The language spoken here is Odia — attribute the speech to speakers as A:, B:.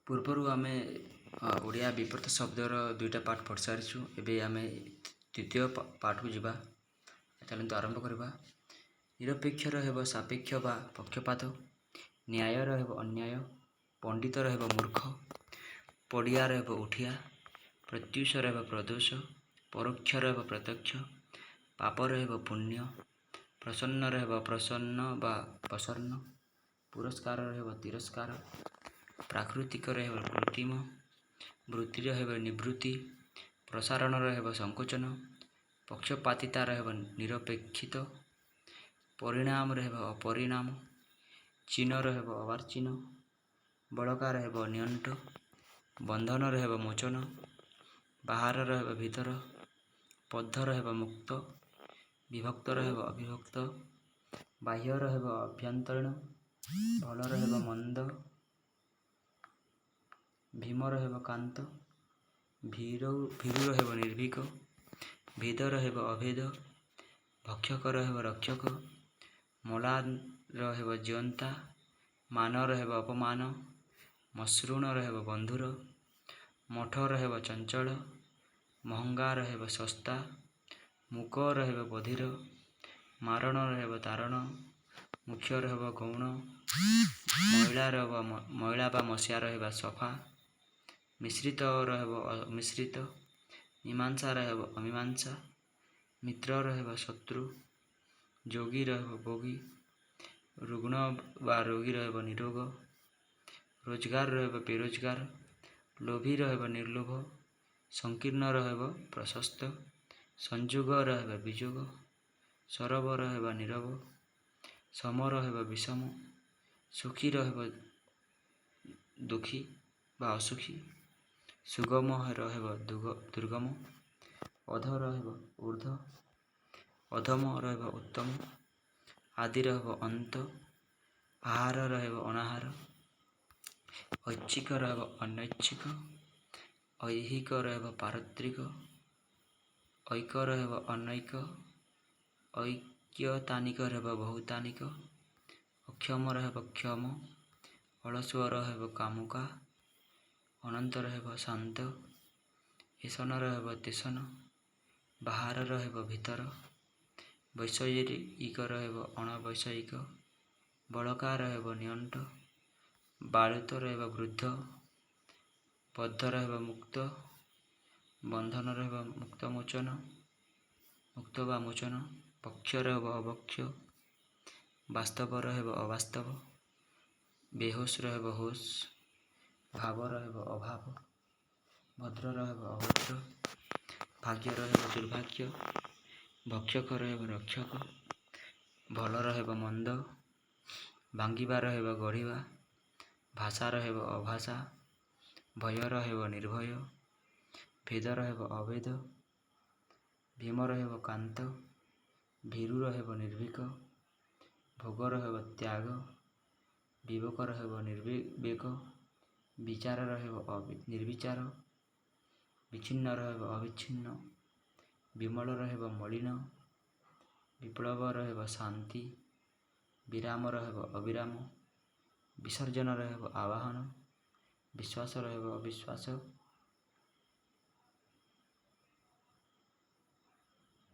A: ପୂର୍ବରୁ ଆମେ ଓଡ଼ିଆ ବିପରୀତ ଶବ୍ଦର ଦୁଇଟା ପାର୍ଟ ପଢ଼ି ସାରିଛୁ। ଏବେ ଆମେ ଦ୍ୱିତୀୟ ପାର୍ଟକୁ ଯିବା। ଚାଲନ୍ତୁ ଆରମ୍ଭ କରିବା। ନିରପେକ୍ଷର ହେବ ସାପେକ୍ଷ ବା ପକ୍ଷପାତ, ନ୍ୟାୟର ହେବ ଅନ୍ୟାୟ, ପଣ୍ଡିତର ହେବ ମୂର୍ଖ, ପଡ଼ିଆର ହେବ ଉଠିଆ, ପ୍ରତ୍ୟୁଷର ହେବ ପ୍ରଦୋଷ, ପରୋକ୍ଷର ହେବ ପ୍ରତ୍ୟକ୍ଷ, ପାପର ହେବ ପୁଣ୍ୟ, ପ୍ରସନ୍ନର ହେବ ପ୍ରସନ୍ନ ବା ପ୍ରସନ୍ନ, ପୁରସ୍କାରର ହେବ ତିରସ୍କାର, ପ୍ରାକୃତିକର ହେବ କୃତ୍ରିମ, ବୃତ୍ତିର ହେବ ନିବୃତ୍ତି, ପ୍ରସାରଣର ହେବ ସଂକୋଚନ, ପକ୍ଷପାତିତାର ହେବ ନିରପେକ୍ଷିତ, ପରିଣାମର ହେବ ଅପରିଣାମ, ଚୀନର ହେବ ଅର୍ବାଚୀନ, ବଳକାର ହେବ ନିଅଣ୍ଟ, ବନ୍ଧନର ହେବ ମୋଚନ, ବାହାରର ହେବ ଭିତର, ବଦ୍ଧର ହେବ ମୁକ୍ତ, ବିଭକ୍ତର ହେବ ଅବିଭକ୍ତ, ବାହ୍ୟର ହେବ ଆଭ୍ୟନ୍ତରୀଣ, ଭଲର ହେବ ମନ୍ଦ, ଭୀମର ହେବ କାନ୍ତ, ଭୀରୁର ହେବ ନିର୍ଭୀକ, ଭେଦର ହେବ ଅଭେଦ, ଭକ୍ଷକର ହେବ ରକ୍ଷକ, ମଲାର ହେବ ଜିଅନ୍ତା, ମାନର ହେବ ଅପମାନ, ମସୃଣର ହେବ ବନ୍ଧୁର, ମଠର ହେବ ଚଞ୍ଚଳ, ମହଙ୍ଗାର ହେବ ଶସ୍ତା, ମୂକର ହେବ ବଧିର, ମାରଣର ହେବ ତାରଣ, ମୁଖ୍ୟର ହେବ ଗୌଣ, ମଇଳାର ହେବ ମଇଳା ବା ମସିହାର ହେବ ସଫା, ମିଶ୍ରିତର ହେବ ଅମିଶ୍ରିତ, ମୀମାଂସାର ହେବ ଅମୀମାଂସା, ମିତ୍ରର ହେବ ଶତ୍ରୁ, ଯୋଗୀର ହେବ ଭୋଗୀ, ରୁଗ୍ଣ ବା ରୋଗୀର ହେବ ନିରୋଗ, ରୋଜଗାରର ହେବ ବେରୋଜଗାର, ଲୋଭୀର ହେବ ନିର୍ଲୋଭ, ସଂକୀର୍ଣ୍ଣର ହେବ ପ୍ରଶସ୍ତ, ସଂଯୋଗର ହେବ ବିଯୋଗ, ସରବର ହେବ ନୀରବ, ସମର ହେବ ବିଷମ, ସୁଖୀର ହେବ ଦୁଃଖୀ ବା ଅସୁଖୀ, ସୁଗମର ହେବ ଦୁର୍ଗମ, ଅଧର ହେବ ଉର୍ଦ୍ଧ୍ୱ, ଅଧମର ହେବ ଉତ୍ତମ, ଆଦିର ହେବ ଅନ୍ତ, ଆହାରର ହେବ ଅନାହାର, ଐଚ୍ଛିକର ହେବ ଅନୈଚ୍ଛିକ, ଐହିକର ହେବ ପାରତ୍ରିକ, ଐକର ହେବ ଅନୈକ, ଐକ୍ୟତାନିକର ହେବ ବହୁତାନିକ, ଅକ୍ଷମର ହେବ କ୍ଷମ, ଅଳସୁଆର ହେବ କାମୁକା, ଅନନ୍ତର ହେବ ଶାନ୍ତ, ଏସନର ହେବ ତେସନ, ବାହାରର ହେବ ଭିତର, ବୈଷୟିକର ହେବ ଅଣବୈଷୟିକ, ବଳକାର ହେବ ନିଅଣ୍ଟ, ବାଳୁତର ହେବ ବୃଦ୍ଧ, ବଦ୍ଧର ହେବ ମୁକ୍ତ, ବନ୍ଧନର ହେବ ମୁକ୍ତ ମୋଚନ, ମୁକ୍ତ ବା ମୋଚନ, ବକ୍ଷର ହେବ ଅବକ୍ଷ, ବାସ୍ତବର ହେବ ଅବାସ୍ତବ, ବେହୋସର ହେବ ହୋସ, ଭାବର ହେବ ଅଭାବ, ଭଦ୍ରର ହେବ ଅଭଦ୍ର, ଭାଗ୍ୟର ହେବ ଦୁର୍ଭାଗ୍ୟ, ଭକ୍ଷକର ହେବ ରକ୍ଷକ, ଭଲର ହେବ ମନ୍ଦ, ଭାଙ୍ଗିବାର ହେବ ଗଢ଼ିବା, ଭାଷାର ହେବ ଅଭାଷା, ଭୟର ହେବ ନିର୍ଭୟ, ଭେଦର ହେବ ଅଭେଦ, ଭୀମର ହେବ କାନ୍ତ, ଭୀରୁର ହେବ ନିର୍ଭୀକ, ଭୋଗର ହେବ ତ୍ୟାଗ, ବିବେକର ହେବ ନିର୍ବିବେକ, ବିଚାରର ହେବ ନିର୍ବିଚାର, ବିଚ୍ଛିନ୍ନର ହେବ ଅବିଚ୍ଛିନ୍ନ, ବିମଳର ହେବ ମଳିନ, ବିପ୍ଳବର ହେବ ଶାନ୍ତି, ବିରାମର ହେବ ଅବିରାମ, ବିସର୍ଜନର ହେବ ଆବାହନ, ବିଶ୍ୱାସର ହେବ ଅବିଶ୍ୱାସ।